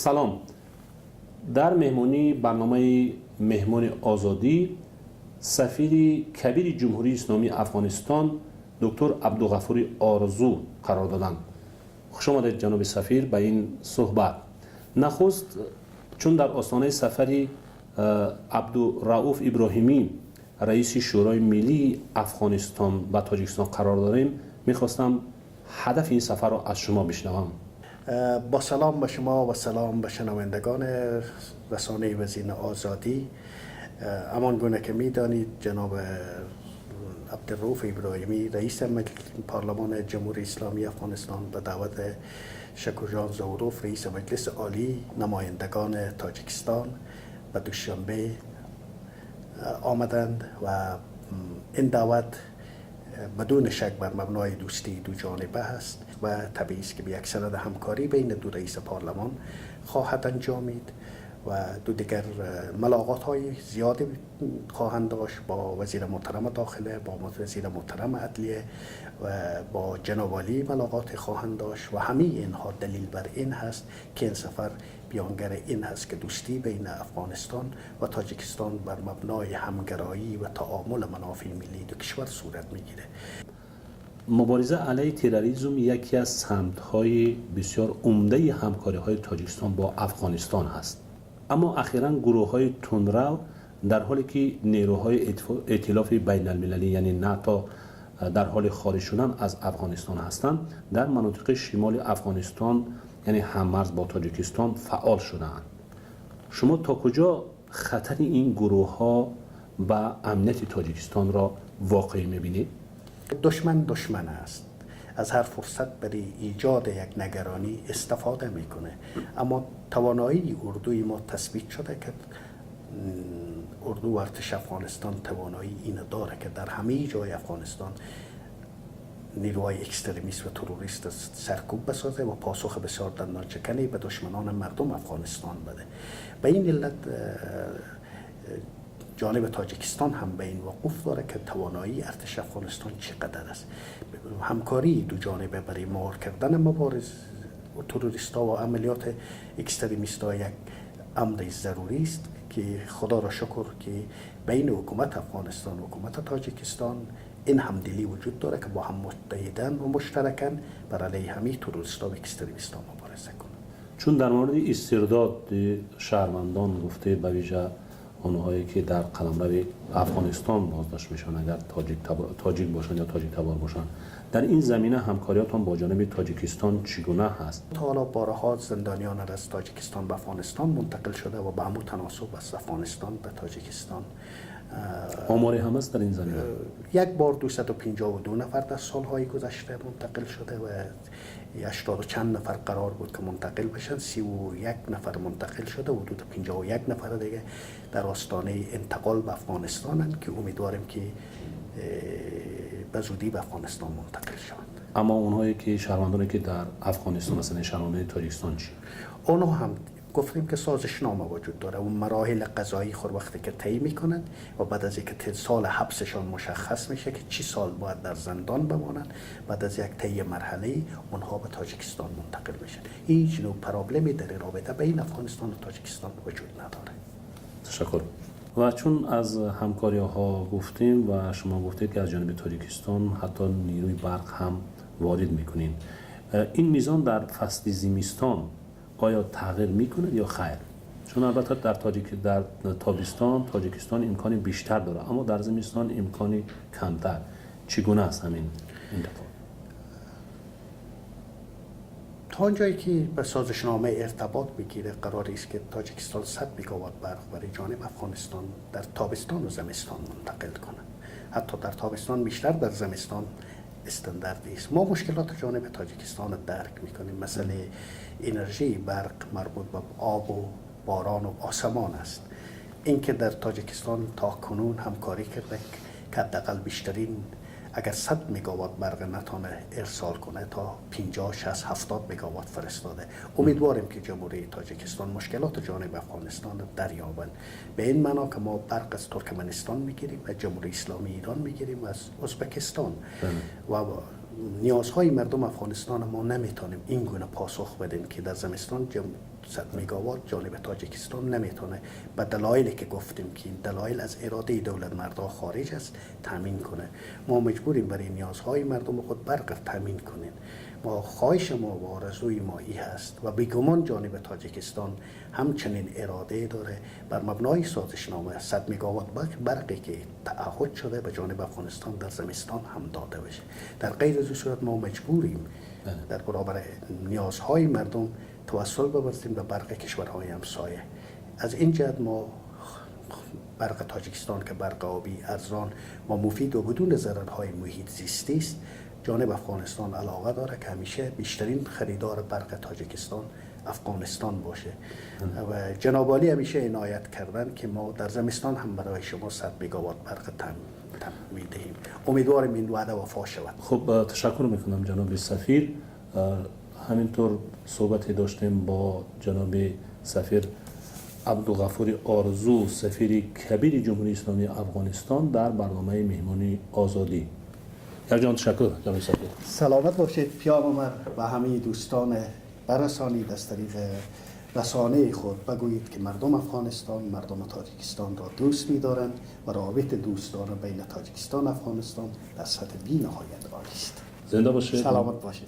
Салом. Дар меҳмонии барномаи «Меҳмони Озодӣ» сафири кабири Ҷумҳурии Исломии Афғонистон доктор Абдуғафури Орзу қарор доданд. Хуш омадед, ҷаноби сафир, ба ин суҳбат. Нахуст, чун дар остонаи сафари Абдурауф Иброҳимӣ, раиси Шӯрои Миллии Афғонистон, ба Тоҷикистон қарор дорем, мехостам ҳадафи ин сафарро аз шумо бишнавам. با سلام به شما و سلام به شنوندگان رسانه وزین آزادی. همان گونه که میدانید، جناب عبدالرؤوف ابراهیمی، رئیس پارلمان جمهوری اسلامی افغانستان، به دعوت شکرجان ظهوروف، رئیس مجلس عالی نمایندگان تاجیکستان، به دوشنبه آمدند و این دعوت بدون شک بر مبنای دوستی دو جانبه است و طبیعی است که به یک سند همکاری بین دو رئیس پارلمان خواهد انجامید و دو دیگر ملاقات های زیادی خواهند داشت با وزیر محترم داخله، با وزیر محترم عدلیه و با جناب عالی ملاقات خواهند داشت و همه اینها دلیل بر این هست که این سفر بیانگر این هست که دوستی بین افغانستان و تاجیکستان بر مبنای همگرایی و تعامل منافع ملی دو کشور صورت میگیره. Мубориза алайҳи терроризм яке аз самтҳои бисёр умдаи ҳамкориҳои Тоҷикистон бо Афғонистон ҳаст, аммо ахиран гурӯҳҳои тундрав, дар ҳоле ки нерӯҳои эътилофи байналмилалӣ, яъне НАТО, дар ҳоли хориҷ шудан аз Афғонистон ҳастанд, дар манотиқи шимоли Афғонистон, яъне ҳаммарз бо Тоҷикистон, фаъол шудаанд. Шумо то куҷо хатари ин гурӯҳҳо ба амнияти тоҷикистонро воқеӣ мебинед? دشمن دشمن است، از هر فرصت برای ایجاد یک نگرانی استفاده میکنه، اما توانایی اردوی ما تثبیت شده که اردو و ارتش افغانستان توانایی اینه داره که در همه جای افغانستان نیروهای اکستریمیست و تروریست سرکوب بسازه و پاسخ بسیار دندانشکنی به دشمنان مردم افغانستان بده. به این علت جانب تاجیکستان هم به این وقوف داره که توانایی ارتش افغانستان چقدر است. همکاری دو جانبه برای مهار کردن مبارز و تروریست ها و عملیات اکستریمیست ها یک امر ضروری است که خدا را شکر که بین حکومت افغانستان و حکومت تاجیکستان این همدلی وجود داره که با هم متحدن و مشترکن بر علیه همه تروریست ها و اکستریمیست ها مبارزه کنند. Чун дар мавриди истирдоди шаҳрвандон гуфтед, ба вижа онҳое ки дар қаламрави Афғонистон боздошт мешаванд, агар тоҷик бошанд ё тоҷиктабор бошанд, дар ин замина ҳамкориётон бо ҷониби Тоҷикистон чӣ гуна ҳаст? تا حالا بارها زندانیان از تاجیکستان به افغانستان منتقل شده و به همون تناسب از افغانستان به تاجیکستان. آماری هم هست در این زمینه؟ یک بار 252 نفر در سالهای گذشته منتقل شده و 80 و چند نفر قرار بود که منتقل بشن. 31 نفر منتقل شده، حدود 51 نفر دیگه در آستانه انتقال به افغانستانند که امیدواریم که به زودی به افغانستان منتقل شوند. Аммо онҳое ки шаҳрвандоне ки дар Афғонистон ҳастанд, шаҳрвандони Тоҷикистон чӣ? اونها هم گفتیم که سازشنامه وجود داره. اون مراحل قضایی خود وقتی که طی میکنند و بعد از اینکه سال حبسشان مشخص میشه که چی سال باید در زندان بمانند، بعد از یک طی مرحله اونها به تاجیکستان منتقل میشن. هیچ نوع پرابلمی در رابطه بین افغانستان و تاجیکستان وجود نداره. Ташаккур. Ва чун аз ҳамкориҳо гуфтем ва шумо гуфтед, ки аз ҷониби Тоҷикистон ҳатто нерӯи барқ ҳам ворид мекунем, ин мизон дар фасли зимистон оё тағйир мекунад ё хайр? Чун албатта дар тобистон Тоҷикистон имкони бештар дорад, аммо дар зимистон имкони камтар. Чӣ гуна аст ҳамин интиқол? تا آنجایی که به سازشنامه ارتباط بگیره، قرار است که تاجیکستان 100 مگاوات برق برای جانب افغانستان در تابستان و زمستان منتقل کنه. حتی در تابستان بیشتر، در زمستان استانداردی است. ما مشکلات جانب تاجیکستان رو درک میکنیم. مسئله انرژی برق مربوط به آب و باران و آسمان است. اینکه در تاجیکستان تا کنون همکاری کرده که حداقل بیشترین اگر 100 مگاوات برق نتانه ارسال کنه، تا 50، 60، 70 مگاوات فرستاده. امیدواریم که جمهوری تاجیکستان مشکلات جانب افغانستان دریابند، به این معنا که ما برق از ترکمنستان میگیریم و جمهوری اسلامی ایران میگیریم و از ازبکستان و نیازهای مردم افغانستان ما نمیتونیم این گونه پاسخ بدیم که در زمستان 100 мегаватт جانب تاجیکستان نمیتونه به دلایلی که گفتیم که این دلایل از اراده دولت مردا خارج است تامین کنه. ما مجبوریم برای نیازهای مردم خود برق تامین کنیم. ما خواهش ما و آرزوی ما ای هست و بیگمان جانب تاجیکستان همچنین اراده داره بر مبنای سازشنامه 100 مگاوات برقی که تعهد شده به جانب افغانستان در زمستان هم داده بشه. در غیر از صورت ما مجبوریم در برابر نیازهای مردم توسل بورزیم به برق کشورهای همسایه. از این جهت ما برق تاجیکستان که برق آبی ارزان و مفید و بدون ضررهای محیط زیستی است، جانب افغانستان علاقه داره که همیشه بیشترین خریدار برق تاجیکستان افغانستان باشه و جناب عالی همیشه عنایت کردن که ما در زمستان هم برای شما 100 مگاوات برق تم میدهیم. امیدواریم این وعده وفا شود. خب، تشکر میکنم جناب سفیر. همینطور صحبتی داشتیم با جناب سفیر عبدالغفور آرزو، سفیر کبیر جمهوری اسلامی افغانستان، در برنامه مهمانی آزادی. یک جان تشکر جناب سفیر. سلامت باشید. پیام من و همه دوستان برسانید، از طریق رسانه خود بگویید که مردم افغانستان مردم تاجیکستان را دوست می‌دارند و روابط دوستانه بین تاجیکستان و افغانستان در سطح بی نهایت عالی است. زنده باشید. سلامت باشید.